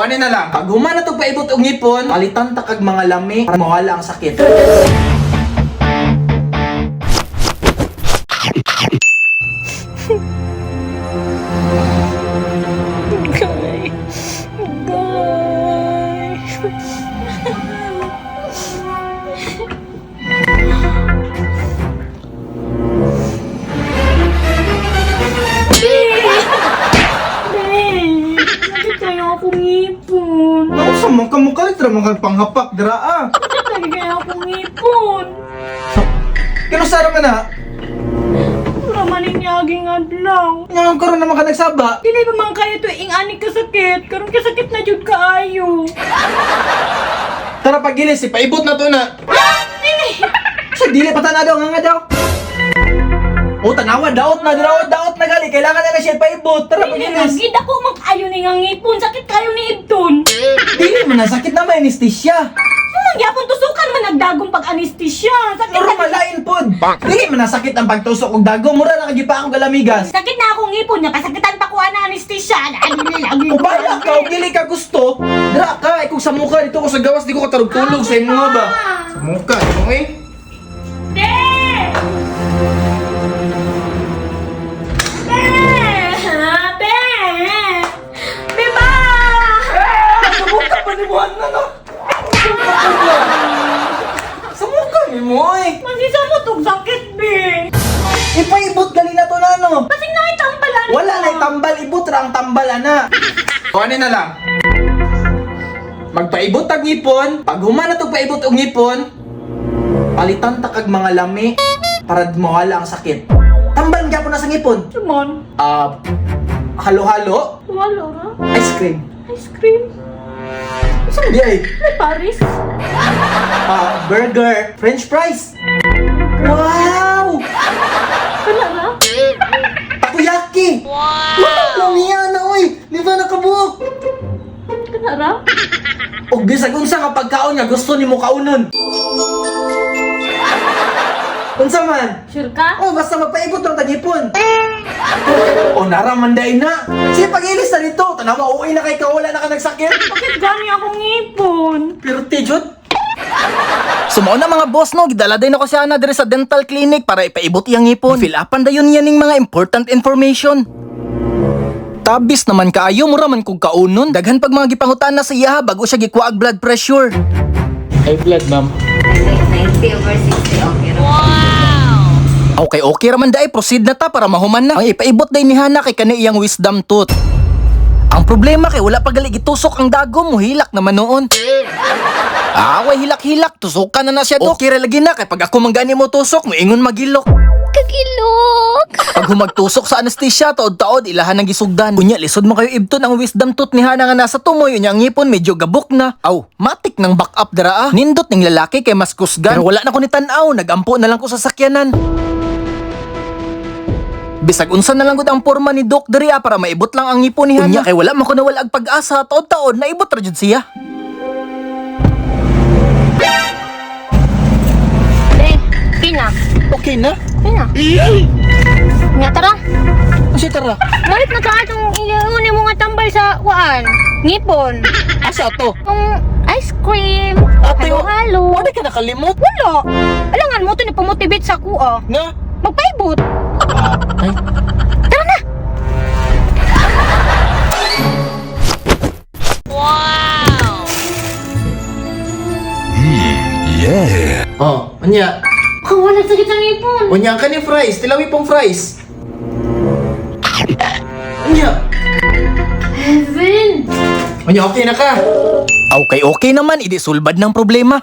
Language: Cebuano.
O ano na lang, pag human na paibot og ngipon, palitan ta kag mga lami para mawala ang sakit. Guy. Guy. Be, bakit kaya akong ngipon? Ako sa mga kamukha, litra mga panghapak, dira ah. Bakit lagi kaya akong ngipon? Kinusara man na, Wala man inyaging adlaw. nga karon naman ka nagsaba. Dili pa man kayo tuing ani kasakit. Karon kasakit na jud kaayo. Tara pagilis, ipaibot na to na. Dili! Sa dili pa daw nga nga daw. O tanawa daot na daot daot na gali kailangan na na siya ipaibot. Tara Dili pagilis. gid ako man kaayo ni nga ngipon. Sakit kayo ni Ibton. Dili man na sakit na may anesthesia. Magyapon tusukan man nagdagong pag-anesthesia. Sakit Pero na, malain pod. Dili man na sakit ang pagtusok og dagom mura na kagi pa akong galamigas. sakit na akong ngipon niya. Kasakitan pa ko ana anesthesia. Lagi Kung bahala ka, og dili ka gusto, dira ka, eh, kung sa mukha dito ko sa gawas, di ko katarog tulog sa imo nga ba? Sa mukha, mo eh. Te! Te! Te! Te ba? Sa mukha pa ni Juan na no. Sa mukha ni mo eh. Masisa mo tong sakit, be. Ipaibot gali na to na no. Kasing nakitang pala. Wala na tambal, ibot ra ang tambal ana. O ano na lang? Magpaibot tag ngipon, pag human na tog paibot og ngipon, palitan ta kag mga lami para mawala ang sakit. Tambal gyapon na sa ngipon. Sumon. Ah, halo-halo, Wala ra. ice cream. Ice cream. Saan di ay? May Paris. Ah, burger, french fries. Wow! Wala ra. Takoyaki! Wow! Lumiya na oy! Di ba nakabuok? Kana ra. Og bisag unsa nga pagkaon nga gusto nimo kaunon. Unsa man? Sure ka? Oh, basta magpaibot ng tagipon. O nara man day na. Sige, pag-ilis na dito. Tanawa, uwi na kay ka, wala na ka nagsakit. Bakit gani akong ngipon? Pirti, jud. Sumao na mga boss no, gidala din ako si Ana diri sa dental clinic para ipaibot iyang ngipon. Fill upan dayon niya ning mga important information. Tabis naman kaayo mura man kog kaunon. Daghan pag mga gipangutan na sa iya bago siya gikuha og blood pressure. High blood, ma'am. 90 over 60, okay ra. Okay, okay raman dai, proceed na ta para mahuman na. Ang ipaibot day ni Hana kay kani iyang wisdom tooth. Ang problema kay wala pa gali gitusok ang dagom, muhilak naman noon. Ah, way hilak-hilak, tusukan na na siya dok. Okay ra lagi na kay pag ako manggani mo tusok, moingon magilok. Kagilok! Pag humagtusok sa anesthesia, taod-taod, ilahan ang gisugdan. Unya, lisod mo kayo ibton ang wisdom tooth ni Hana nga nasa tumoy. Unya, ang ngipon medyo gabok na. Aw, matik ng back up dara ah. Nindot ning lalaki kay mas kusgan. Pero wala na ko ni tan-aw, nagampo na lang ko sa sakyanan. Bisag unsa na lang gud ang porma ni Doc diri ah, para maibot lang ang ngipon ni Hana. Unya kay wala man ko nawala ag pag-asa, taod-taod naibot ra jud siya. Be, pina. Okay na? Pina. Nga tara. Kasi tara. Malit na ka atong iyon mo nga tambal sa kuan. Ngipon. Asa to? Kung ice cream, halo-halo. Wala ka nakalimot? Wala. Alangan mo to ni pamotivate sa kuha. Nga? Magpaibot. Ay, Tara na. Oh, unya. Wala sakit sa ngipon. Unya ang kani fries, tilawi pong fries. Unya. Heaven. Unya okay na ka. Okay, okay naman, idi sulbad ng problema.